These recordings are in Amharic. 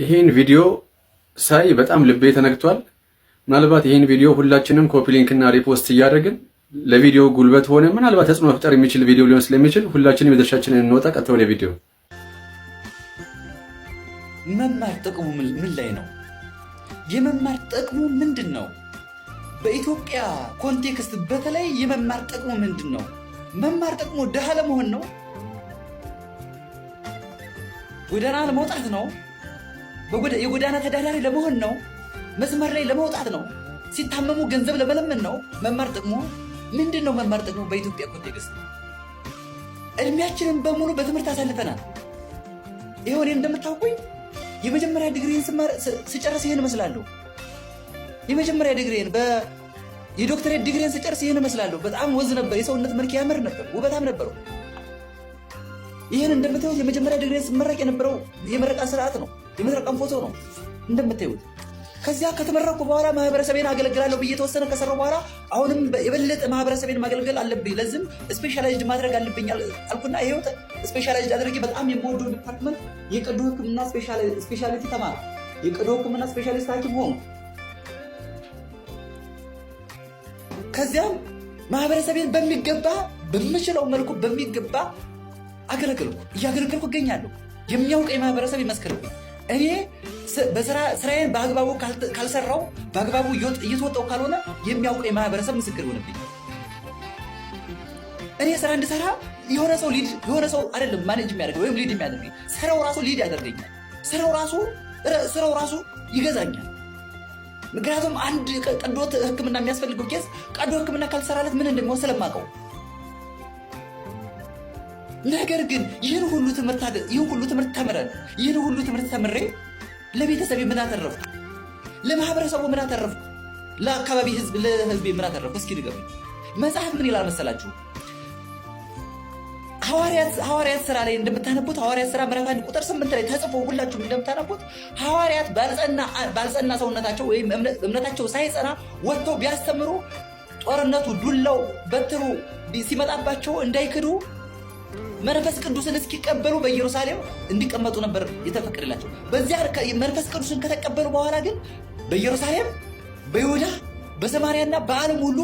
ይህን ቪዲዮ ሳይ በጣም ልቤ ተነክቷል። ምናልባት ይህን ቪዲዮ ሁላችንም copy link እና repost እያደረግን ለቪዲዮ ጉልበት ሆነ ምናልባት ተጽዕኖ መፍጠር የሚችል ቪዲዮ ሊሆን ስለሚችል ሁላችንም የድርሻችንን እንወጣ። ቀጥታ ወደ ቪዲዮ። መማር ጥቅሙ ምን ላይ ነው? የመማር ጥቅሙ ምንድን ነው? በኢትዮጵያ context በተለይ የመማር ጥቅሙ ምንድን ነው? መማር ጥቅሙ ድሃ ለመሆን ነው? ጎዳና ለመውጣት ነው? የጎዳና ተዳዳሪ ለመሆን ነው? መስመር ላይ ለመውጣት ነው? ሲታመሙ ገንዘብ ለመለመን ነው? መማር ጥቅሙ ምንድን ነው? መማር ጥቅሙ በኢትዮጵያ context፣ እድሜያችንን በሙሉ በትምህርት አሳልፈናል። ይኸው እኔ እንደምታውቁኝ የመጀመሪያ ዲግሪን ስጨርስ ይህን እመስላለሁ። የመጀመሪያ ዲግሪን፣ የዶክተሬት ዲግሪን ስጨርስ ይህን እመስላለሁ። በጣም ወዝ ነበር። የሰውነት መልክ ያምር ነበር፣ ውበታም ነበረው። ይህን እንደምታዩት የመጀመሪያ ዲግሪን ስመረቅ የነበረው የምረቃ ስርዓት ነው፣ የምረቃን ፎቶ ነው እንደምታዩት። ከዚያ ከተመረቅኩ በኋላ ማህበረሰቤን አገለግላለሁ ብዬ የተወሰነ ከሰራሁ በኋላ አሁንም የበለጠ ማህበረሰቤን ማገልገል አለብኝ፣ ለዚህም specialized ማድረግ አለብኝ አልኩና ይኸው specialized አድርጌ በጣም የምወደው department የቀዶ ሕክምና specialty ተማርኩ። የቀዶ ሕክምና specialist ሐኪም ሆንኩ። ከዚያም ማህበረሰቤን በሚገባ፣ በምችለው መልኩ በሚገባ አገለገልኩ፣ እያገለገልኩ እገኛለሁ። የሚያውቀኝ ማህበረሰብ ይመስክርብኝ። እኔ ስራዬን በአግባቡ ካልሰራው፣ በአግባቡ እየተወጣው ካልሆነ የሚያውቀኝ ማህበረሰብ ምስክር ይሆንብኝ። እኔ ስራ እንድሰራ የሆነ ሰው lead፣ የሆነ ሰው አይደለም manage የሚያደርገኝ ወይም lead የሚያደርገኝ፣ ስራው ራሱ lead ያደርገኛል። ስራው ራሱ ይገዛኛል። ምክንያቱም አንድ ቀዶ ሕክምና የሚያስፈልገው case ቀዶ ሕክምና ካልሰራለት ምን እንደሚሆን ስለማውቀው። ነገር ግን ይህን ሁሉ ትምህርት ተምረን፣ ይህን ሁሉ ትምህርት ተምሬ ለቤተሰቤ ምን አተረፍኩ? ለማህበረሰቡ ምን አተረፍኩ? ለአካባቢ ህዝብ፣ ለህዝቤ ምን አተረፍኩ? እስኪ ንገሩኝ። መጽሐፍ ምን ይላል መሰላችሁ? ሐዋርያት ስራ ላይ እንደምታነቡት፣ ሐዋርያት ስራ ምዕራፍ 1 ቁጥር 8 ላይ ተጽፎ ሁላችሁም እንደምታነቡት፣ ሐዋርያት ባልጸና ሰውነታቸው ወይም እምነታቸው ሳይጸና ወጥተው ቢያስተምሩ ጦርነቱ፣ ዱላው፣ በትሩ ሲመጣባቸው እንዳይክዱ መንፈስ ቅዱስን እስኪቀበሉ በኢየሩሳሌም እንዲቀመጡ ነበር የተፈቀደላቸው። በዚያ መንፈስ ቅዱስን ከተቀበሉ በኋላ ግን በኢየሩሳሌም፣ በይሁዳ፣ በሰማርያና በዓለም ሁሉ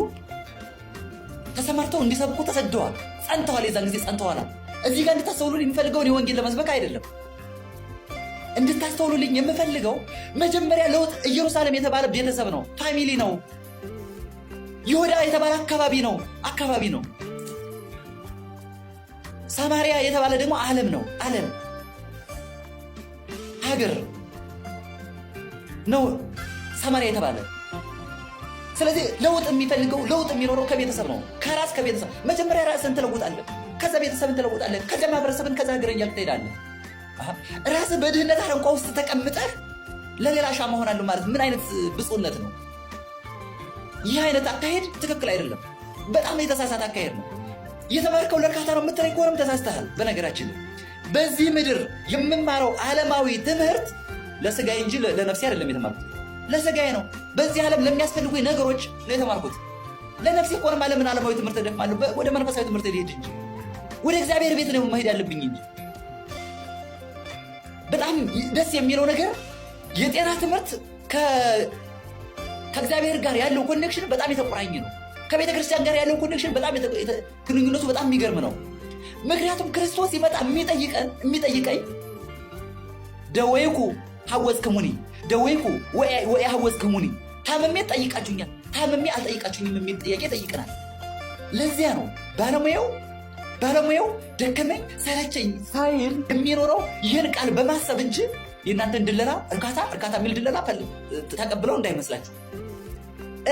ተሰማርተው እንዲሰብኩ ተሰደዋል። ጸንተዋል። የዛን ጊዜ ጸንተዋል። እዚህ ጋር እንድታስተውሉልኝ የምፈልገውን የወንጌል ለመስበክ አይደለም። እንድታስተውሉልኝ የምፈልገው መጀመሪያ ለውጥ ኢየሩሳሌም የተባለ ቤተሰብ ነው፣ family ነው። ይሁዳ የተባለ አካባቢ ነው። ሰማሪያ የተባለ ደግሞ ዓለም ነው። ዓለም ሀገር ነው ሰማሪያ የተባለ። ስለዚህ ለውጥ የሚፈልገው፣ ለውጥ የሚኖረው ከቤተሰብ ነው። ከራስ፣ ከቤተሰብ። መጀመሪያ ራስን ትለውጣለህ፣ ከዛ ቤተሰብን ትለውጣለህ፣ ከዚያ ማህበረሰብን፣ ከዛ ሀገር እያልክ ትሄዳለህ። ራስህ በድህነት አረንቋ ውስጥ ተቀምጠህ ለሌላ ሻማ እሆናለሁ ማለት ምን አይነት ብፁዕነት ነው? ይህ አይነት አካሄድ ትክክል አይደለም። በጣም የተሳሳተ አካሄድ ነው። የተማርከው ለእርካታ ነው የምትለኝ ከሆነም ተሳስተሃል። በነገራችን በዚህ ምድር የምማረው ዓለማዊ ትምህርት ለስጋዬ እንጂ ለነፍሴ አይደለም የተማርኩት። ለስጋዬ ነው። በዚህ ዓለም ለሚያስፈልጉ ነገሮች ነው የተማርኩት። ለነፍሴ ከሆነማ ለምን ዓለማዊ ትምህርት እደክማለሁ? ወደ መንፈሳዊ ትምህርት ልሄድ እንጂ፣ ወደ እግዚአብሔር ቤት ነው መሄድ ያለብኝ እንጂ። በጣም ደስ የሚለው ነገር የጤና ትምህርት ከእግዚአብሔር ጋር ያለው connection በጣም የተቆራኘ ነው። ከቤተ ክርስቲያን ጋር ያለው connection በጣም፣ ግንኙነቱ በጣም የሚገርም ነው። ምክንያቱም ክርስቶስ ሲመጣ የሚጠይቀን፣ የሚጠይቀኝ ደወይኩ ሐወጽክሙኒ፣ ደወይኩ ወኢሐወጽክሙኒ፣ ታምሜ ጠይቃችሁኛል፣ ታምሜ አልጠይቃችሁኝም የሚል ጥያቄ ጠይቀናል። ለዚያ ነው ባለሙያው ደከመኝ ሰለቸኝ ሳይል የሚኖረው ይህን ቃል በማሰብ እንጂ የእናንተን ድለላ፣ እርካታ እርካታ የሚል ድለላ ተቀብለው እንዳይመስላችሁ።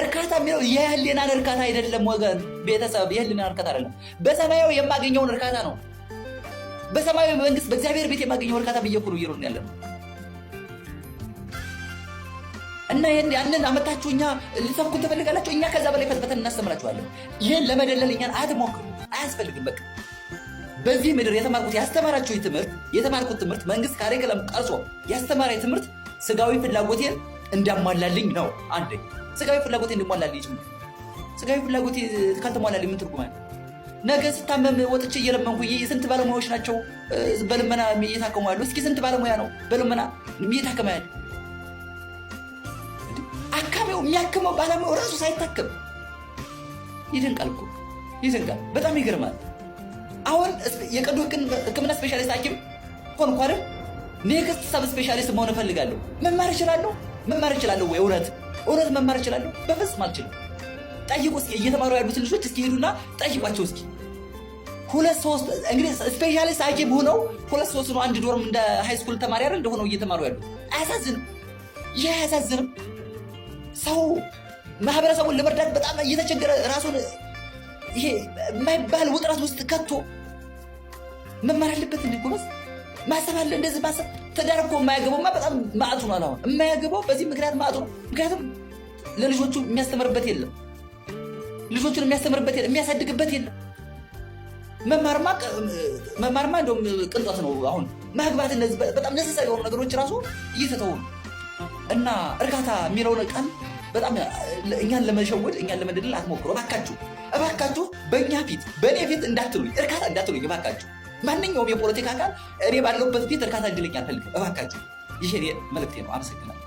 እርካታ የሚለው የህሊናን እርካታ አይደለም ወገን፣ ቤተሰብ፣ የህሊናን እርካታ አይደለም። በሰማያዊ የማገኘውን እርካታ ነው። በሰማያዊ መንግስት፣ በእግዚአብሔር ቤት የማገኘው እርካታ ብዬ እኮ ነው እየኖርን ያለ ነው። እና ያንን አመታችሁ እኛ ልትሰብኩን ትፈልጋላችሁ። እኛ ከዛ በላይ ፈትፈተን እናስተምራችኋለን። ይህን ለመደለል እኛን አትሞክሩ፣ አያስፈልግም። በቃ በዚህ ምድር የተማርኩት፣ ያስተማራችሁ ትምህርት፣ የተማርኩት ትምህርት፣ መንግስት curriculum ቀርጾ ያስተማረኝ ትምህርት ስጋዊ ፍላጎቴን እንዲያሟላልኝ ነው። አንዴ ስጋዊ ፍላጎቴ እንዲሟላልኝ ጭምር። ስጋዊ ፍላጎቴ ካልተሟላልኝ ምን ትርጉም አለ? ነገ ስታመም ወጥቼ እየለመንኩ፣ ስንት ባለሙያዎች ናቸው በልመና እየታከሙ ያሉ? እስኪ ስንት ባለሙያ ነው በልመና እየታከመ ያለ? አካሚው የሚያክመው ባለሙያው ራሱ ሳይታከም። ይደንቃል እኮ፣ ይደንቃል። በጣም ይገርማል። አሁን የቀዶ ሕክምና specialist ሐኪም ሆንኩ አይደል? Next sub specialist መሆን እፈልጋለሁ። መማር እችላለሁ? መማር እችላለሁ ወይ? እውነት እውነት መማር እችላለሁ? በፍጹም አልችልም። ጠይቁ እስኪ፣ እየተማሩ ያሉትን ልጆች እስኪ ሄዱና ጠይቋቸው እስኪ። ሁለት ሶስት እንግዲህ specialist ሐኪም ሆነው ሁለት ሶስት ነው አንድ dorm እንደ high school ተማሪ አይደል እንደሆነው እየተማሩ ያሉት። አያሳዝንም? ይህ አያሳዝንም? ሰው ማህበረሰቡን ለመርዳት በጣም እየተቸገረ ራሱን ይሄ የማይባል ውጥረት ውስጥ ከቶ መማር አለበት እንዴ ጎበዝ? ማሰብ አለ፣ እንደዚህ ማሰብ። ትዳር እኮ የማያገባውማ በጣም ማዕቱ ነው። አሁን የማያገባው በዚህ ምክንያት ማዕቱ ነው። ምክንያቱም ለልጆቹ የሚያስተምርበት የለም፣ ልጆቹን የሚያስተምርበት የለም፣ የሚያሳድግበት የለም። መማርማ እንደውም ቅንጦት ነው። አሁን ማግባት እነዚህ በጣም necessary የሆኑ ነገሮች ራሱ እየተተዉ ነው። እና እርካታ የሚለውን ቃል በጣም እኛን ለመሸወድ፣ እኛን ለመደለል አትሞክሩ። እባካችሁ፣ እባካችሁ፣ በእኛ ፊት፣ በእኔ ፊት እንዳትሉኝ፣ እርካታ እንዳትሉኝ እባካችሁ። ማንኛውም የፖለቲካ አካል እኔ ባለሁበት ፊት እርካታ እንዲለኝ አልፈልግም። እባካችሁ፣ ይሄ እኔ መልእክቴ ነው። አመሰግናለሁ።